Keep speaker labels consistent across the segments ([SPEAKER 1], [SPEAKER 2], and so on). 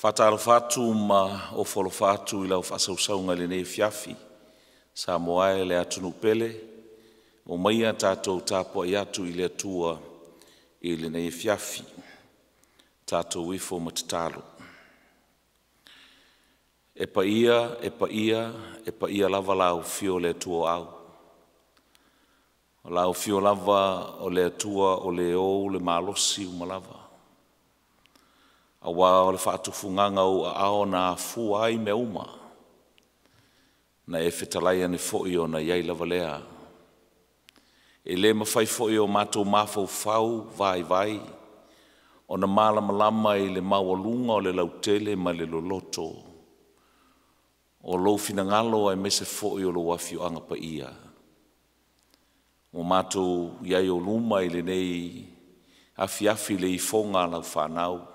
[SPEAKER 1] Faatalofa atu ma ofo alofa atu i lau faasausauga i lenei afiafi, Samoa e le atunuu pele, omaia tatou tapuai atu i le Atua i lenei afiafi. Tatou ifo ma tatalo. E paia, e paia, e paia lava lau Afio le Atua o Au, o lau Afio lava o le Atua o le ou le malosi uma lava, aua o le faatufugaga o ou aao na afua ai mea uma, na e fetalai ane foi ona i ai lava lea. E le mafai foi e o matou mafaufau vaivai ona malamalama i le maualuga o le lautele ma le loloto o lou finagalo aemaise foi o lou Afioaga Paia. Ua matou i ai i ou luma i lenei afiafi i le ifoga a lau fanau,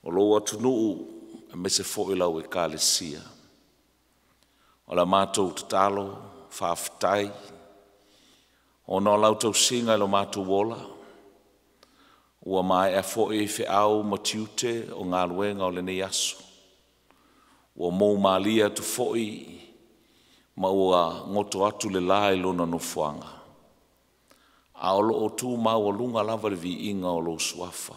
[SPEAKER 1] o lou atunuu aemaise foi o lau Ekalesia. O la matou tatalo, faafetai ona o lau tausiga i lo matou ola, ua maea foi feau ma tiute o galuega o lenei aso, ua moumalie atu foi ma ua goto atu le la i lona nofoaga, a o lo o tu maualuga lava le viiga o lou Suafa,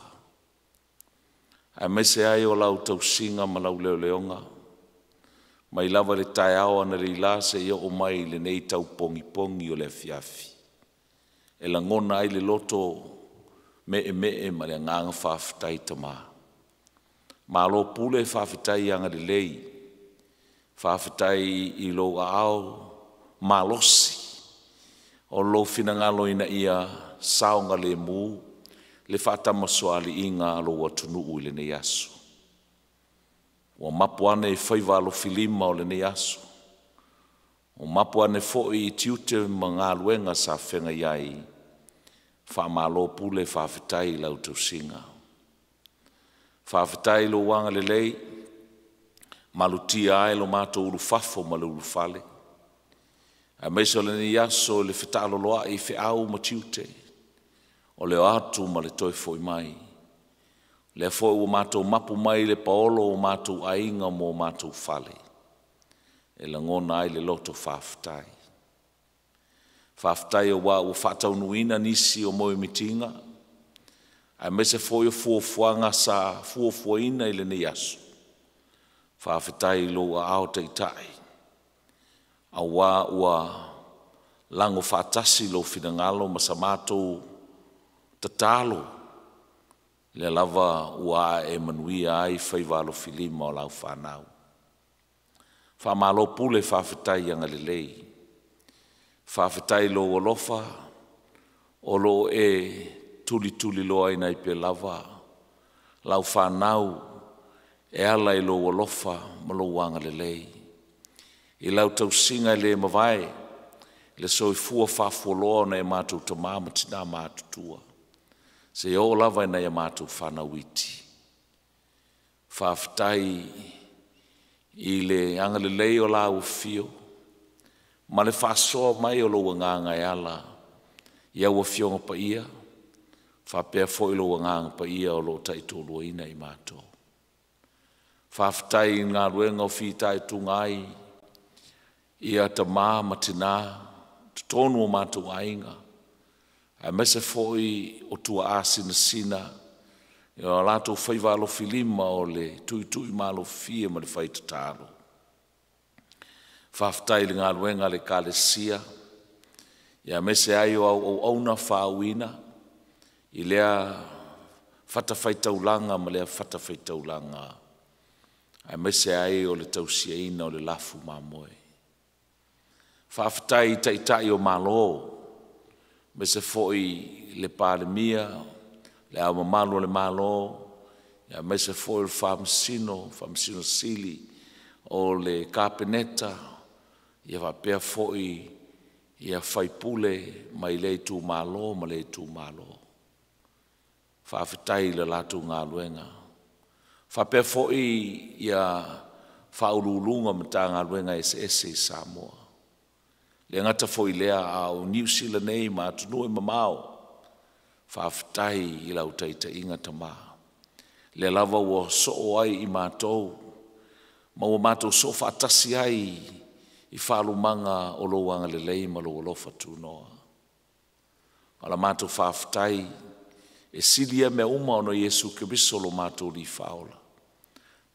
[SPEAKER 1] aemaise ai o lau tausiga ma lau leoleoga mai lava i le taeao analeila seia oo mai i lenei tau pogipogi o le afiafi, e lagona ai le loto meemee ma le agaga faafetai. Tama, malo pule faafetai agalelei, faafetai i lou aao malosi o lou finagalo ina ia saogalemu le faatamasoaliiga a lou atunuu i lenei aso. Ua mapu ane i faiva alofilima o lenei aso, ua mapu ane foi i tiute ma galuega sa feagai ai, faamalo pule faafetai i lau tausiga. Faafetai i lou agalelei ua malutia ai lo matou ulufafo ma le ulufale, aemaise o lenei aso i le fetaaloloai i feau ma tiute o le o atu ma le toe foi mai. O lea foi ua matou mapu mai i le paolo o matou aiga ma o matou fale, e lagona ai le loto faafetai. Faafetai aua ua faataunuuina nisi o moemitiga aemaise foi o fuafuaga sa fuafuaina i lenei aso, faafetai i lou aao taitai aua ua lago faatasi lou finagalo ma sa matou tatalo, lea lava ua ae manuia ai faiva alofilima o lau fanau. Faamalo pule faafetai agalelei, faafetai i lou alofa o lo o e tulituliloaina ai pea lava lau fanau e ala i lou alofa ma lou agalelei. I lau tausiga e le mavae, le soifua faafualoa o nai o matou tama ma tina matutua, seia oo lava i nai a matou fanau iti. Faafetai i le agalelei o lau Afio ma le faasoa mai o lou Agaga e ala i au Afioga Paia faapea foi lou Agaga Paia o lo o taitoaluaina i matou. Faafetai i le galuega o fitaituga ai tama ma tina i totonu o matou aiga, aemaise foi o tuaa sinasina i o latou faiva alofilima o le tuitui malofie ma le fai tatalo. Faafetai i le galuega a le Ekalesia aemaise ai o au auauna faauuina i lea fatafaitaulaga ma lea fatafaitaulaga aemaise ai o le tausiaina o le lafu mamoe. Faafetai i Taitai o Malo, aemaise foi le Palemia, Le Ao Mamalu o le Malo, aemaise foi o le Faamasino, Faamasino Sili, o le Kapeneta faapea foi sui usufono mai lea itumalo ma lea itumalo. Faafetai i le latou galuega. E faapea foi Ofisa Sili o Pulega o Matagaluega eseese i Samoa. E le gata foi i lea, a o Niu Sila nei ma atunuu e mamao, faafetai i lau taitaiga Tama. Lea lava ua soo ai i matou, ma ua matou soo faatasi ai i faalumaga o lou agalelei ma lou alofa tunoa. A o la matou faafetai e sili ia mea uma ona o Iesu Keriso lo matou Alii Faaola,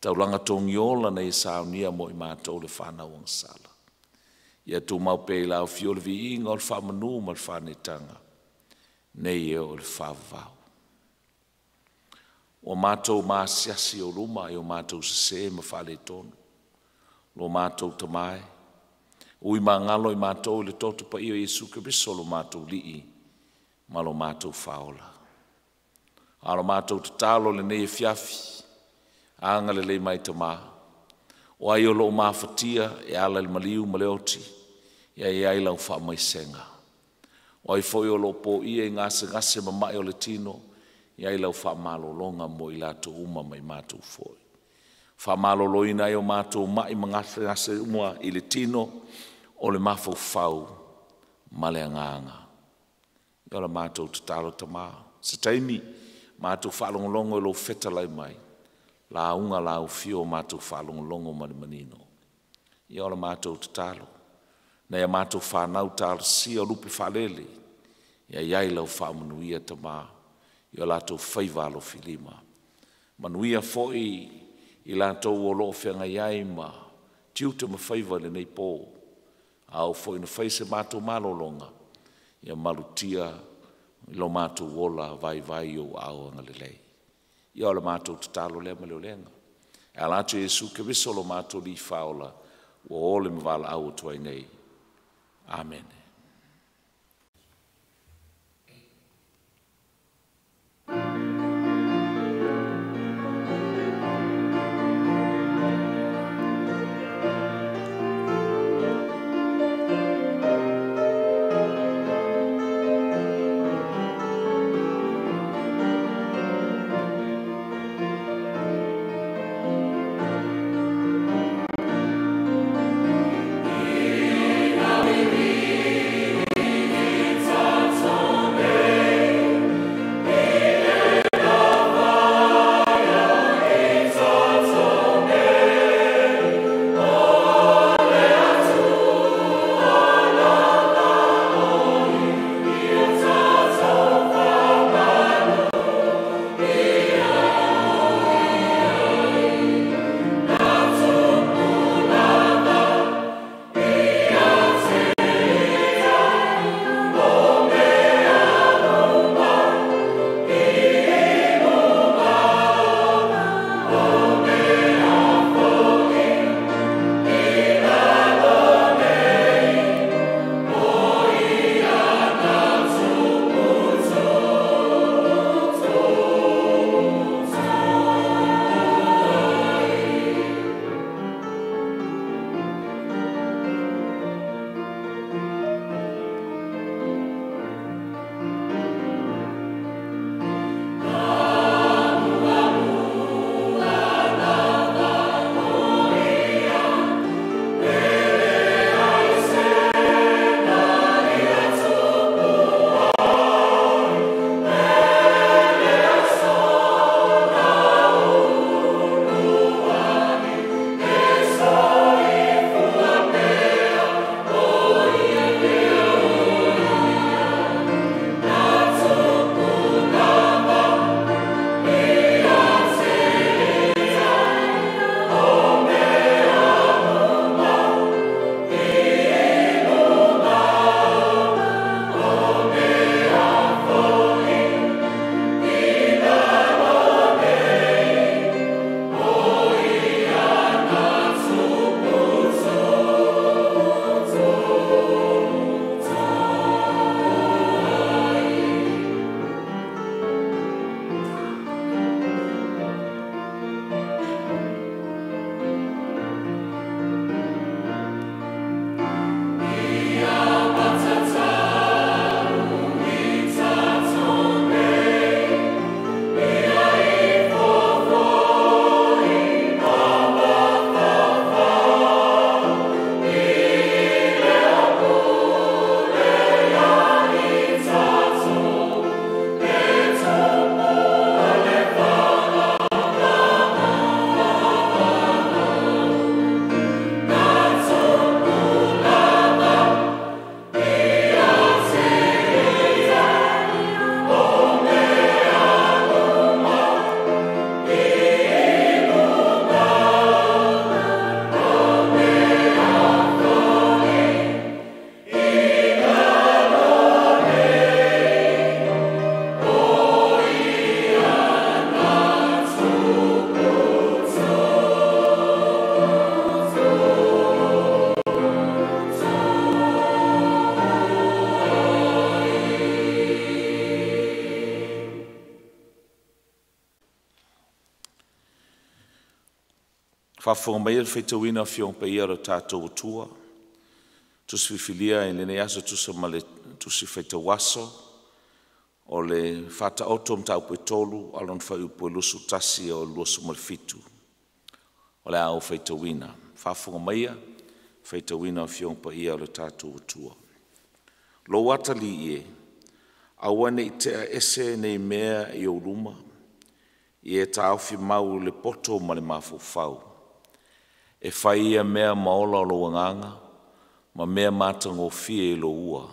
[SPEAKER 1] taulaga togiola na ia saunia mo i matou le fanau agasala. Ia tumau pea i le aofia o le viiga o le faamanu ma le faaneetaga, nei e oo i le faavavau. Ua matou maasiasi i ou luma i o matou sese ma faaletonu, lo matou Tama e, ui magalo i matou i le toto paia o Iesu Keriso lo matou Alii ma lo matou Faaola. A o la matou tatalo i lenei afiafi, agalelei mai Tama, o ai o lo o mafatia e ala i le maliu ma le oti, ia i ai lau faamaisega. O ai foi o lo o poia i gasegase ma mai o le tino, ia i ai lau faamalologa mo i latou uma ma i matou foi. Faamaloloina ai o matou mai ma gasegase uma i le tino, o le mafaufau ma le agaga. Ia o la matou tatalo Tama, se taimi matou faalogologo i lou fetalai mai, lauga laufio matou faalogologo ma le manino. Ia o la matou tatalo, nai a matou fanau talosia o lupe faalele, ia i ai lau faamanuia Tama i o latou faiva alofilima. Manuia foi i latou o lo o feagai ai ma tiute ma faiva i lenei po, a oo foi ina fai se matou malologa, ia malutia lo matou ola vaivai i ou aao agalelei. Ia o le matou tatalo lea ma le ulega, e ala atu i Iesu Keriso lo matou Alii Faaola, ua o le ma valaau atu ai nei. Amene. Faafofoga maia i le faitauina o Afioga Paia a lo tatou Atua, Tusi Filifilia i lenei aso e tusa ma le Tusi Faitau Aso o le Faataoto o Mataupu e 3 ae o lona fuaiupu e 21 e oo i le 27 o le a ou faitauina. Faafofoga maia i le faitauina o Afioga Paia a lo tatou Atua. Lou atalii e, aua ne i tea ese nei mea i ou luma, ia e taofi mau i le poto ma le mafaufau. E fai ia mea ma ola lou agaga ma mea matagofie i lou ua,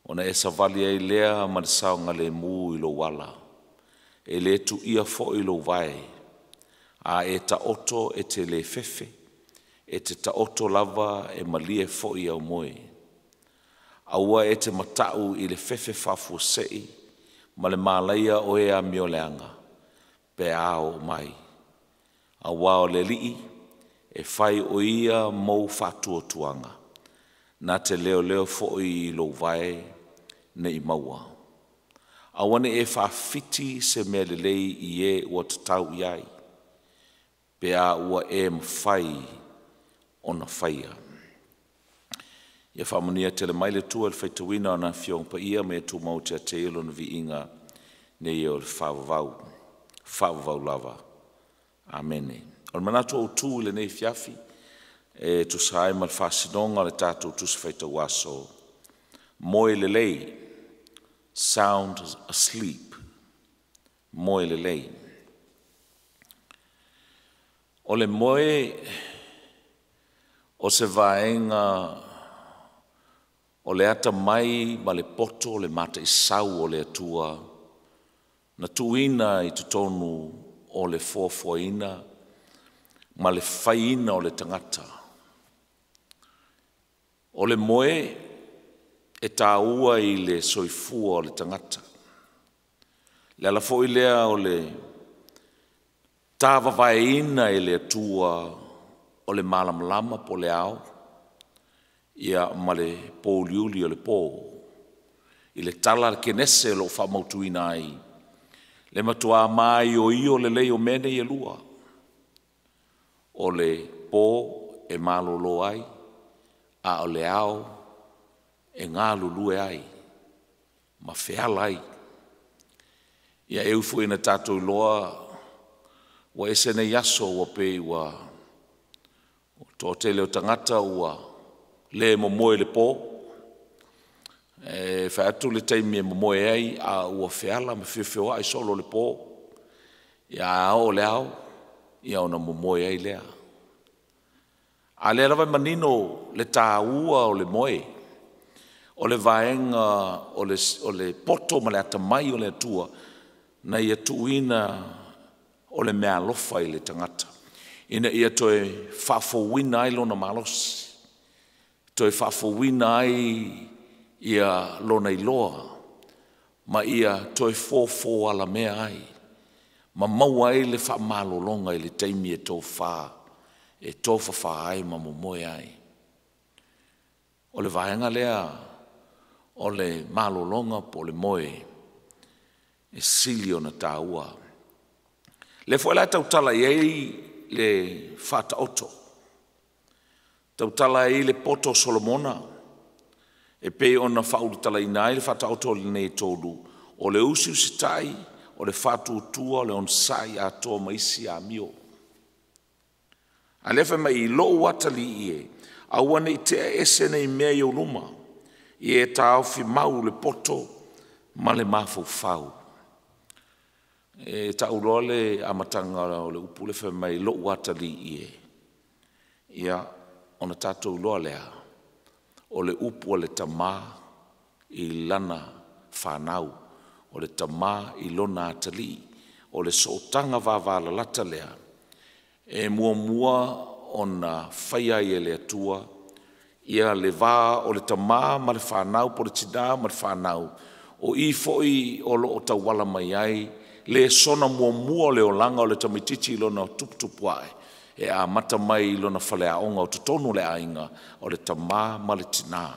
[SPEAKER 1] ona e savali ai lea ma le saogalemu i lou ala, e le tuia foi lou vae. A e taoto e te le fefe, e te taoto lava e malie foi au moe. Aua e te matau i le fefe faafuasei ma le malaia o e amioleaga pe a oo mai, aua o le Alii e fai o Ia mou faatuatuaga, na te leoleo foi i lou vae ne i maua. Aua ne i e faafiti se mea lelei i e ua tatau i ai, pe a ua e mafai ona faia. Ia faamanuia tele mai le Atua i le faitauina o Lana Afioga Paia ma ia tumau tea tea ia Lona viiga nei e oo i le faavavau, faavavau lava. Amene. O le manatu autu i lenei afiafi e tusa ai ma le faasinoga o le tatou Tusi Faitau Aso, Moe lelei, sound asleep, moe lelei. O le moe o se vaega o le atamai ma le poto o le mataisau o le Atua na tuuina i totonu o le foafoaina ma le faiina o le tagata. O le moe e taua i le soifua o le tagata. O le ala foi lea o le tavavaeina e le Atua o le malamalama po o le ao ma le pouliuli o le po. I le tala a le Kenese o lo o faamautuina ai le matua maioio lelei o mea nei e lua, o le po e malolo ai, a o le ao e galulue ai ma feala ai. Ia e ui foi ina tatou iloa ua ese nei aso ua pei ua toatele o tagata ua le momoe i le po, e fai atu le taimi e momoe ai a ua feala ma feofeoai solo i le po. Ia a oo i le ao, ia ona momoe ai lea. A o lea lava e manino le taua o le moe, o le vaega o le poto ma le atamai o le Atua na Ia tuuina o le meaalofa i le tagata ina ia toe faafouina ai lona malosi, toe faafouina ai lona iloa ma ia toe fofo alamea ai ma maua ai le faamalologa i le taimi e tofa e tofafa ai ma momoe ai. O le vaega lea o le malologa po o le moe e sili ona taua. O lea foi la e tautala i ai le Faataoto, tautala ai le poto o Solomona e pei ona faaulutalaina ai le Faataoto lenei e tolu, o le usiusitai, o le faatuatua, o le onosai atoa ma isi amio. A o lea e fai mai i lou atalii e, aua ne i tea ese nei mea i ou luma, ia e taofi mau i le poto ma le mafaufau. E tau loa le amataga o le upu lea fai mai lou atalii e, ia ona tatou iloa lea o le upu a le tama i lana fanau, o le tama i lona atalii. O le sootaga vavalalata lea e muamua ona faia ai e le Atua le va o le tama ma le fanau po o le tina ma le fanau. O i foi o lo o tauala mai ai le lesona muamua o le olaga o le tamaitiiti i lona tuputupu ae, e amata mai lona faleaoga o totonu o le aiga, o le tama ma le tina.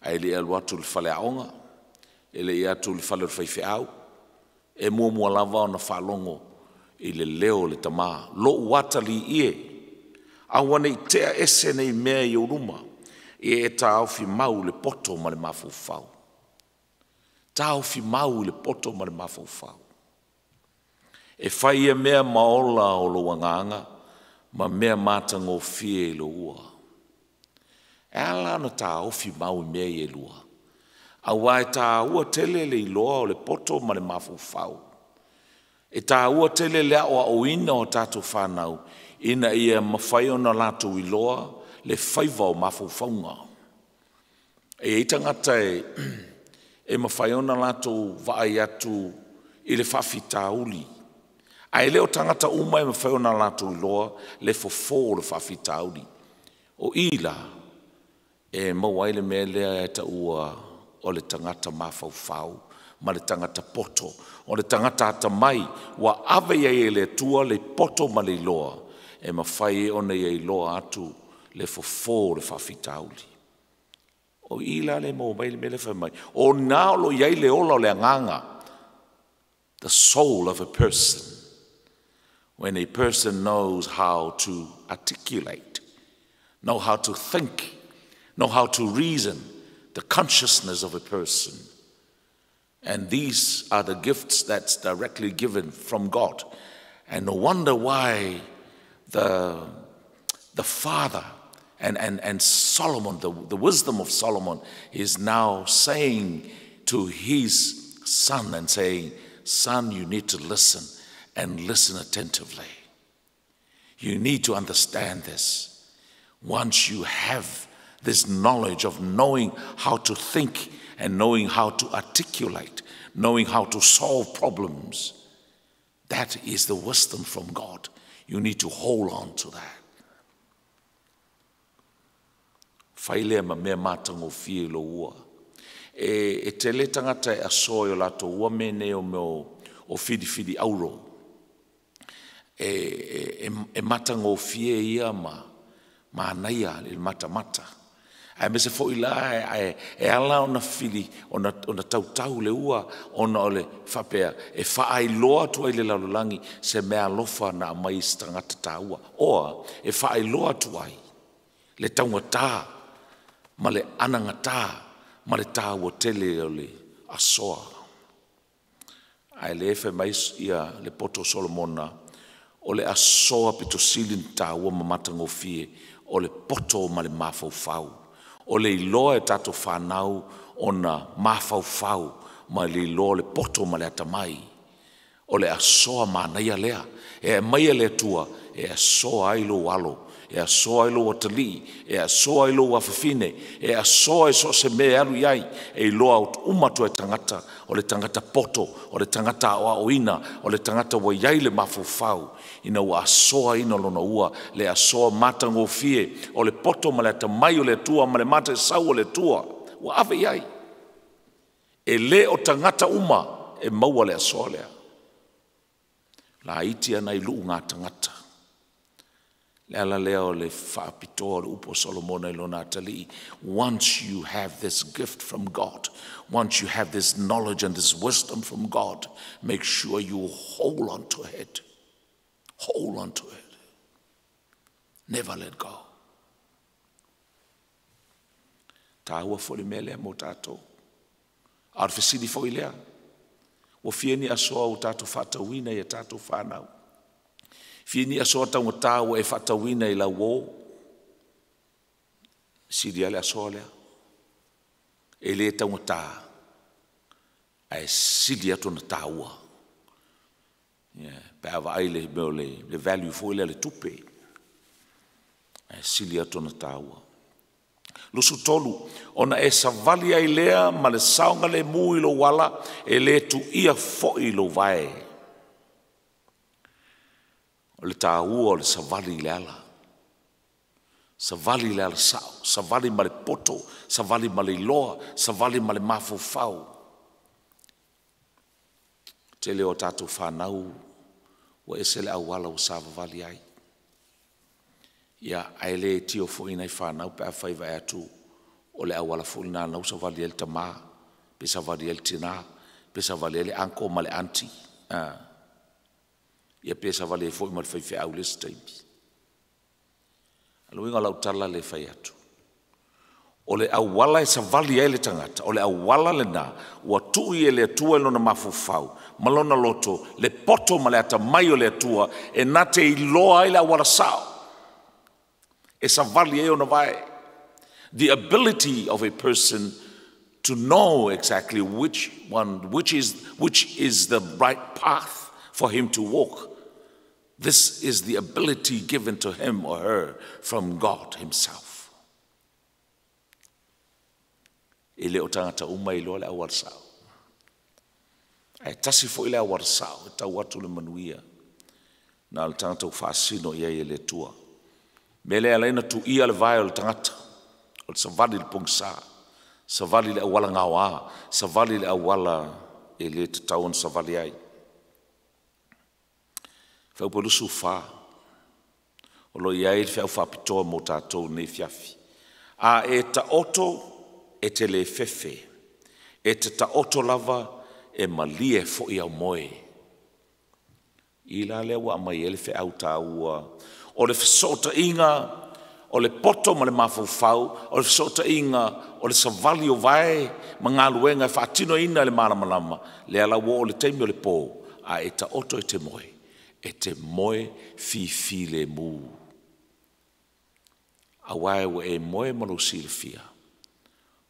[SPEAKER 1] Ae le i alu atu i le faleaoga, e le i atu i le fale o le faifeau, e muamua lava ona faalogo i le leo o le tamā, lo'u atalii e, aua nei tea ese nei mea i ou luma, ia e taofi mau i le poto ma le mafaufau. Taofi mau i le poto ma le mafaufau. E fai ia mea ma ola o lou agaga ma mea matagofie i lou ua. E ala ona taofi mau i mea ia e lua, aua e tāua tele le iloa o le poto ma le mafaufau. E tāua tele le aoaoina o tatou fanau ina ia mafai ona latou iloa le faiva o mafaufauga. E i ai tagata e mafai ona latou vaai atu i le faafitauli, ae le o tagata uma e mafai ona latou iloa le fofo o le faafitauli. O i la e maua ai le mea lea e taua o le tagata mafaufau ma le tagata poto, o le tagata atamai ua ave i ai e le Atua le poto ma le iloa e mafai ona ia iloa atu le fofo o le faafitauli. O i la lea e maua mai ai le mea lea fai mai, o i ina o lo o i ai le ola o le agaga, the soul of a person. When a person knows how to articulate, know how to think, know how to reason, the consciousness of a person. And these are the gifts that's directly given from God. And no wonder why the father and Solomon, the wisdom of Solomon, is now saying to his son and saying, "Son, you need to listen and listen attentively. You need to understand this. Once you have this knowledge of knowing how to think and knowing how to articulate, knowing how to solve problems, that is the wisdom from God. You need to hold on to that." Fai lea ma mea matagofie i lou ua. E tele tagata e asoa i o latou ua mea nei o mea o filifili auro. E matagofie ia ma manaia i le matamata. Aemaise foi la e ala ona fili ona tautau le ua ona o le faapea e faailoa atu ai le lalolagi se mea alofa na aumai i se tagata taua. Oa e faailoa atu ai le taugata ma le anagata ma le tāua tele o le asoa. Ae le fai mai ia le poto o Solomona, o le asoa pito sili ona tāua ma matagofie o le poto ma le mafaufau. O le iloa e tatou fanau ona mafaufau ma le iloa o le poto ma le atamai. O le asoa manaia lea. E aumai e le Atua e asoa ai lou alo, e asoa ai lou atalii, e asoa ai lou afafine, e asoa i so o se mea e alu i ai, e iloa uma atu e tagata, o le tagata poto, o le tagata aoaoina, o le tagata ua i ai le mafaufau, ina ua asoaina lona ua, le asoa matagofie, o le poto ma le atamai o le Atua ma le mataisau o le Atua, ua ave i ai. E le o tagata uma e maua le asoa lea. Laiti ana i luuga tagata. Le ala lea o le faapitoa o le upu o Solomona i lona atalii. Once you have this gift from God, once you have this knowledge and this wisdom from God, make sure you hold on to it. Hold on to it. Never let go. Tāua foi le mea lea mo tātou. A o le fesili foi lea, ua fia ni asoa ua tātou faatauina i a tātou whānau? Fia ni asoa taugata ua e faatauina i lau uo? Sili lava le asoa lea. E le taugata, ae sili atu ona tāua. Yeah, pe a vaai le mea o le value foi lea le tupe. Ae sili atu ona tāua. 23, ona e savali ai lea ma le saogalemu i lou ala, e le tuia foi i lou vae. O le tāua o le savali i le ala. Savali i le ala sao, savali ma le poto, savali ma le iloa, savali ma le mafaufau. Tele o tātou whanau ua ese le auala ua savavali ai. Ia, ae le tio foi nai whanau pe a whai vae atu o le auala foi nā nau savali ai le tamā, pe savali ai le tinā, pe savali ai le uncle ma le auntie. Ia pe savali ai foi ma le faifeau i le isi taimi. O le uiga o lau tala lea e fai atu, o le auala e savali ai le tagata, o le auala lena ua tuu e le Atua i lona mafaufau ma lona loto le poto ma le atamai o le Atua e na te iloa ai le auala sao e savali ai ona vae. The ability of a person to know exactly which one, which is the right path for him to walk. This is the ability given to him or her from God Himself. E le o tagata uma e iloa le auala sao. Ae tasi foi le auala sao e tau atu le manuia. Na o le tagata ua faasino i ai e le Atua. Mea lea e ala ai ona tuia le vae o le tagata, o le savali i le pogisa, savali i le auala gaoa, savali i le auala e le tatau ona savali ai. Fuaiupu 24, o lo o i ai le feau faapitoa mo tatou nei afiafi. A e taoto e te le fefe, e te taoto lava e malie foi au moe. I la lea ua aumai ai le feau taua o le fesootaiga o le poto ma le mafaufau, o le fesootaiga o le savali o vae ma galuega e faatinoina le malamalama, lea la ua oo i le taimi o le po, a e taoto e te moe, e te moe fifilemu. Aua ua e moe ma lou silafia,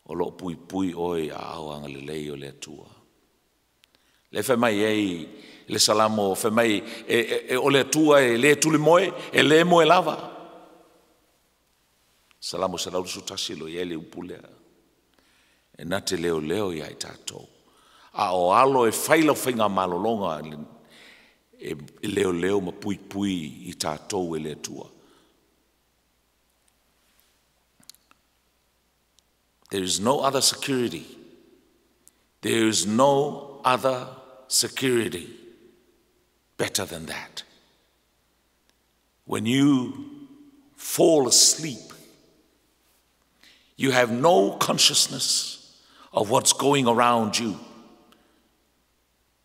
[SPEAKER 1] o loo puipui oe i aao agalelei o le Atua. Le fai mai ai le Salamo, fai mai e, o le Atua e le tulemoe, e le moe lava. Salamo 121 lo i ai le upu lea. E na te leoleo ia i tatou. A o alo e fai lau faiga malologa e leoleo ma puipui i tatou e le Atua. There is no other security. There is no other security better than that. When you fall asleep, you have no consciousness of what's going around you.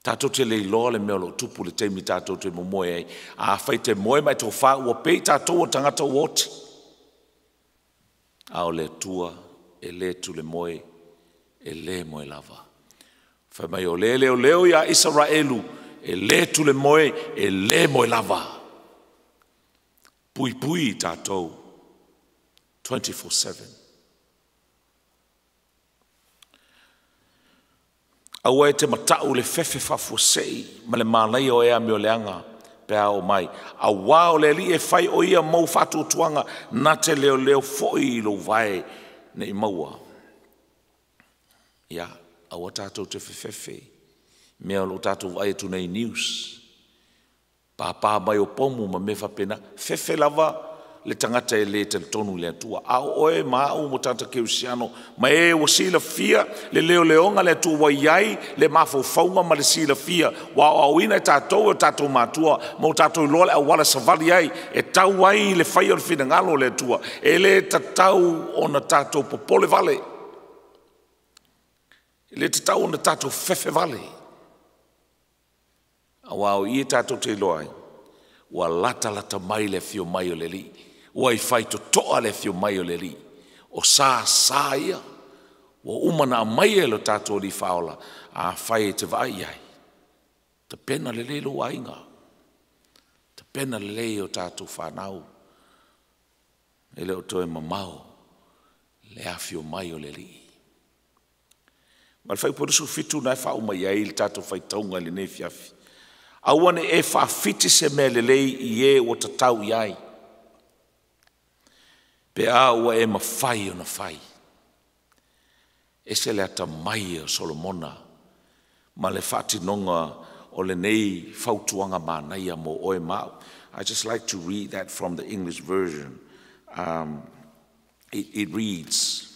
[SPEAKER 1] Tatou te le iloa le mea o lo o tupu le taimi tatou te momoe ai. Afai te moe mai tofa ua pei tatou o tagata ua oti. A o le Atua e le tulemoe, e le moe lava. Fai mai o le leoleo ia Isaraelu, e le tulemoe, e le moe lava. Puipui tatou 24/7. Aua e te matau le fefe faafuasei ma le malaia o e amioleaga pe a oo mai. Auā o le Alii e fai o ia mou faatuatuaga na te leoleo foi i lou vae nei maua. Ia, aua tatou te fefefe. Mea o lo o tatou vaai atu nei news. Pāpā mai o pomu ma mea faapena. Fefe lava le tagata e le talitonu i le Atua. A o oe ma au mo tagata kerisiano, ma e ua silafia le leoleoga le Atua ua i ai le mafaufauga ma le silafia, ua aoaoina e tatou e o tatou matua, ma o tatou iloa le auala savali ai, e tau ai le faia o le finagalo o le Atua. E le tatau ona tatou popole vale. E le tatau ona tatou fefe vale. Aua o i e tatou te iloa ai, ua latalata mai le afio mai o le Alii. Ua i faitotoa le afio mai o le Alii. O sa sa ia, ua uma na aumai e lo tatou Alii Faaola, afai e te vaai ai. Tapena lelei lou aiga. Tapena lelei o tatou whanau. E le o toe mamao le afio mai o le Alii. Ma le fuaiupu 27 na e faauma i ai le tatou faitauga i lenei afiafi. Aua ne i e faafiti se mea lelei i e ua tatau i ai. Pe a ua e mafai ona fai. E se le atamai o Solomona ma le faatinoga o lenei fautuaga manaia mo oe ma au. I just like to read that from the English version. It reads,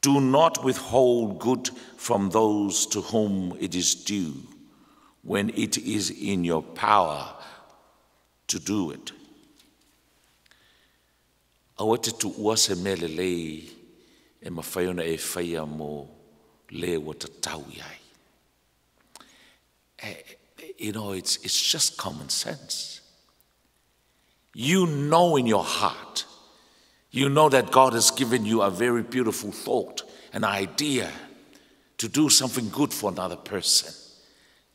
[SPEAKER 1] "Do not withhold good from those to whom it is due when it is in your power to do it." Aua te tuua se mea lelei e mafai ona e faia mo le ua tatau i ai. You know, it's just common sense. You know in your heart, you know that God has given you a very beautiful thought, an idea to do something good for another person.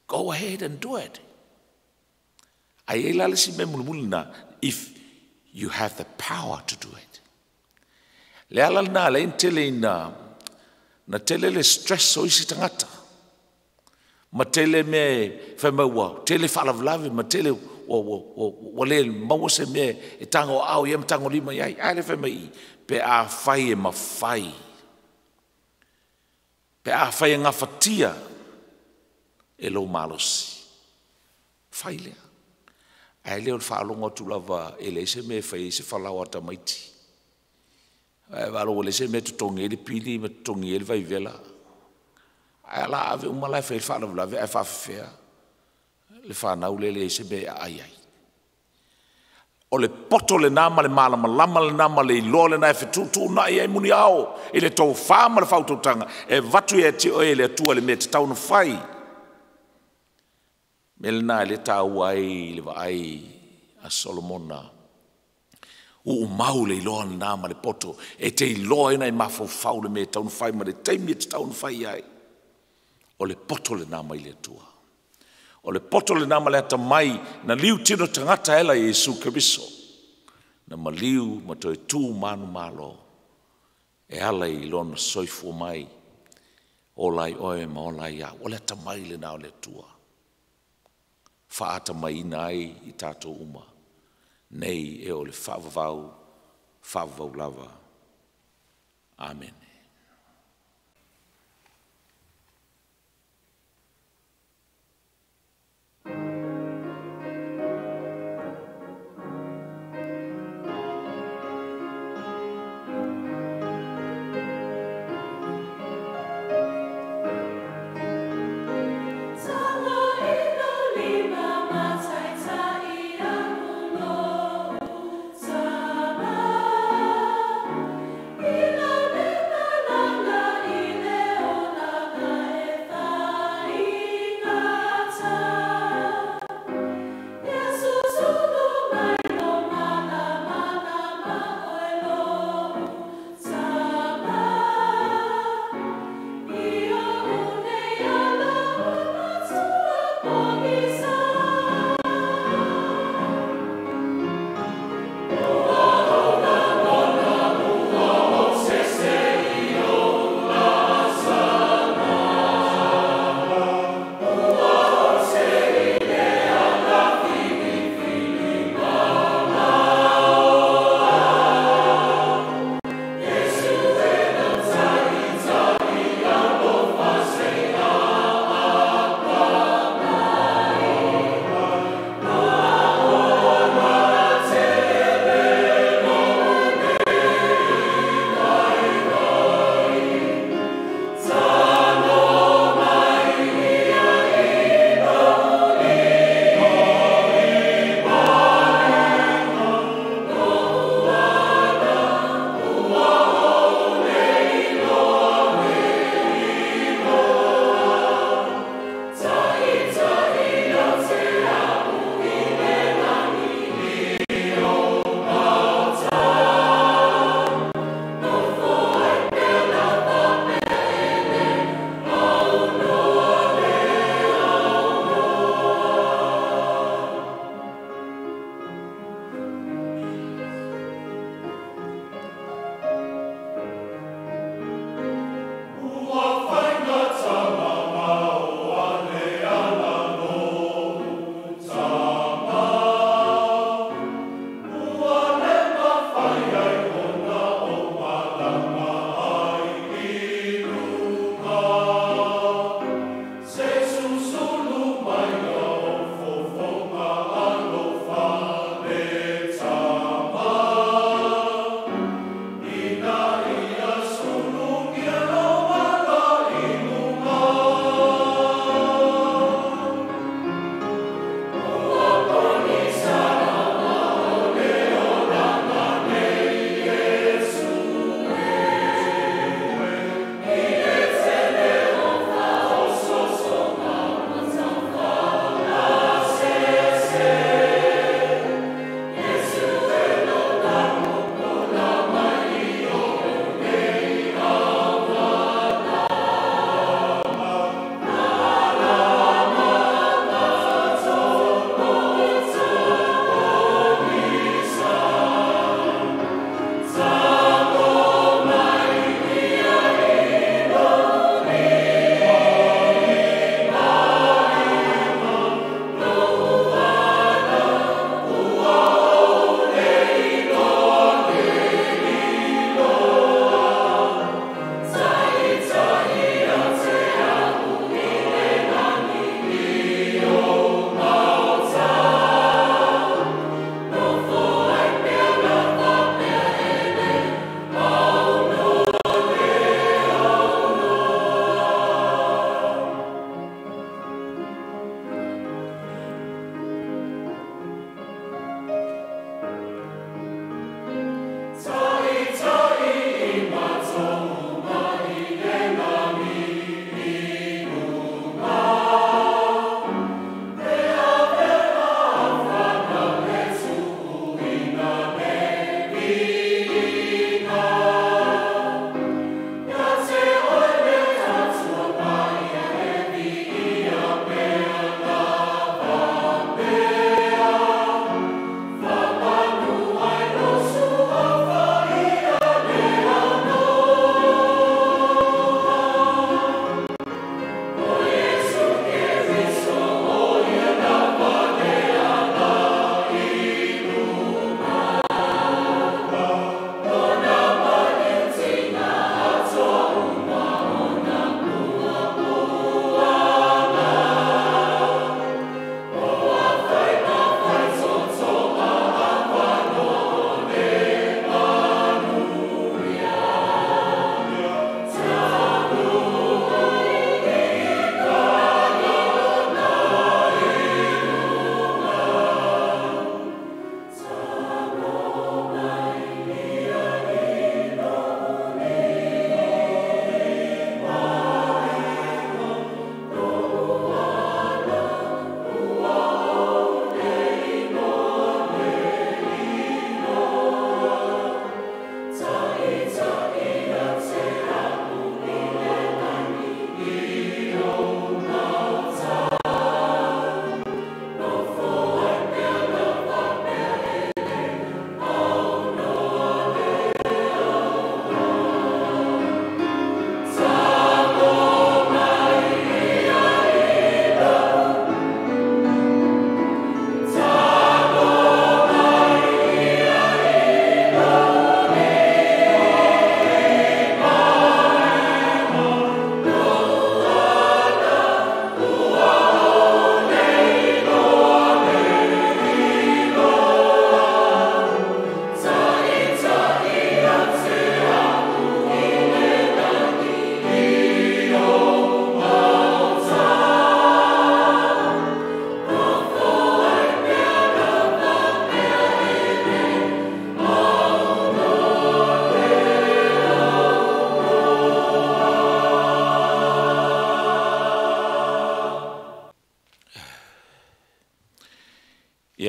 [SPEAKER 1] Go ahead and do it. Ae i ai la le isi mea mulimuli lena, if you have the power to do it. Le ala lena lea na tele ina na tele le stress o isi tagata. Ma tele mea e fai mai ua tele faalavelave ma tele ua, ua, ua, ua le maua se mea e tago aao i ai ma tago lima i ai. A lea fai mai i, pe afai e mafai, pe afai e gafatia e lou malosi, fai lea. Ae le o le faalogo atu lava e leai se mea e fai ai se falaoa a tamaiti. Ae faalogo ua leai se mea e totogi ai le pili ma totogi ai le vaivela. Ae o le a ave uma la e fai ai le faalavelave ae faapefea le fanau lea e leai se mea e aai ai. O le poto lena ma le malamalama lena ma le iloa lena e fetuutuunai ai muniao i le tofa ma le faautautaga e avatu ia te oe e le Atua le mea e tatau ona fai. O le mea lena lea e taua ai le vaai a Solomona, uumau le iloa lena ma le poto e te iloa ai ona e mafaufau i le mea e tatau ona fai ma le taimi e tatau ona fai ai. O le poto lena mai le Atua. O le poto lena ma le atamai na liutino tagata e ala i Iesu Keriso, na maliu ma toe tu manumalo e ala i lona soifua mai, ola ai oe ma ola ai au. O le atamai lena o le Atua, faaatamaiina ai i tatou uma nei e oo i le faavavau, faavavau lava. Amene.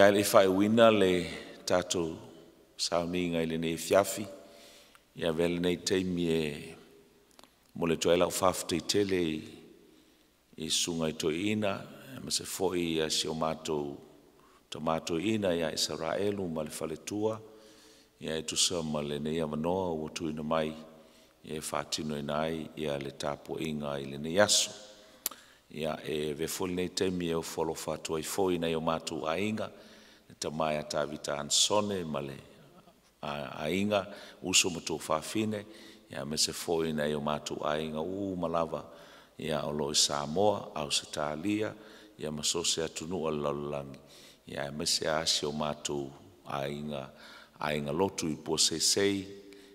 [SPEAKER 1] Ia, ae le i faaiuina le tatou sauniga i lenei afiafi, ia avea lenei taimi e momoli atu ai lau faafetai tele i susuga i toeaiina aemaise foi si o matou tama toeaina ia Isaraelu ma le faletua e tusa ma lenei avanoa ua tuuina mai e faatinoina ai le tapuaiga i lenei aso. Ia, e avea foi lenei taimi e ofo alofa atu ai foi i nai o matou aiga, le tama ia Tavita Anesone ma le aiga, uso ma tuafafine, aemaise foi nai o matou aiga uma lava o lo o i Samoa, Ausetalia ma so o se atunuu o le lalolagi, aemaise lava si o matou aiga, aiga lotu i Puaseisei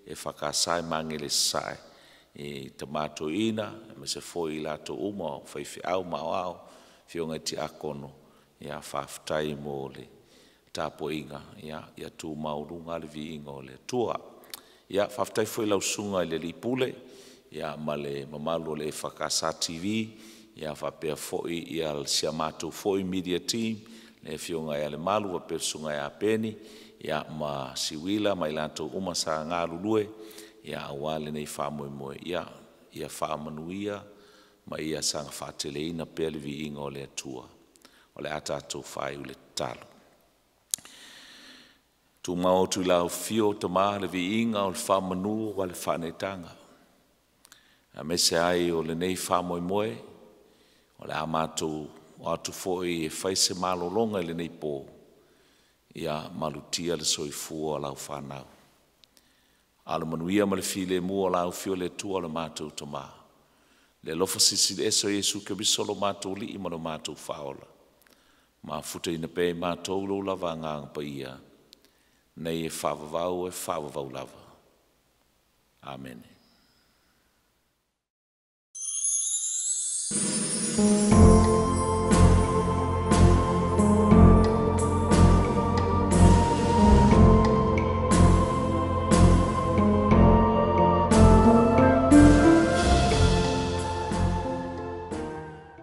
[SPEAKER 1] EFKS i Magele i Sasae, i Tama Toeaina aemaise foi i latou uma o faifeau ma aoao, afioga i Tiakono, faafetai mo le tapuaiga. Ia tu maualuga lava le viiga o le Atua. Ia faafetai foi i lau Susuga i le Alii Pule ma le mamalu o le EFKS TV faapea foi si a matou foi media team le Afioga ia Lemalu faapea le Susuga ia Peni ma Siuila ma i latou uma sa galulue aua lenei faamoemoe. Ia faamanuia ma ia saga faateleina pea le viiga o le Atua. O le a tatou faaiu i le tatalo. Tumau atu i lau Afio Tama le viiga o le faamanu ma le faaneetaga, aemaise ai o lenei faamoemoe o le a matou o atu foi e fai se malologa i lenei po, ia malutia le soifua o lau fanau. A o le manuia ma le filemu o la afio le Atua lo matou Tama, le alofa Silisili Ese o Iesu Keriso lo matou Alii ma lo matou Faaola, mafutaina pea i matou lou lava Agaga Paia, nei e faavavau e faavavau lava. Amene.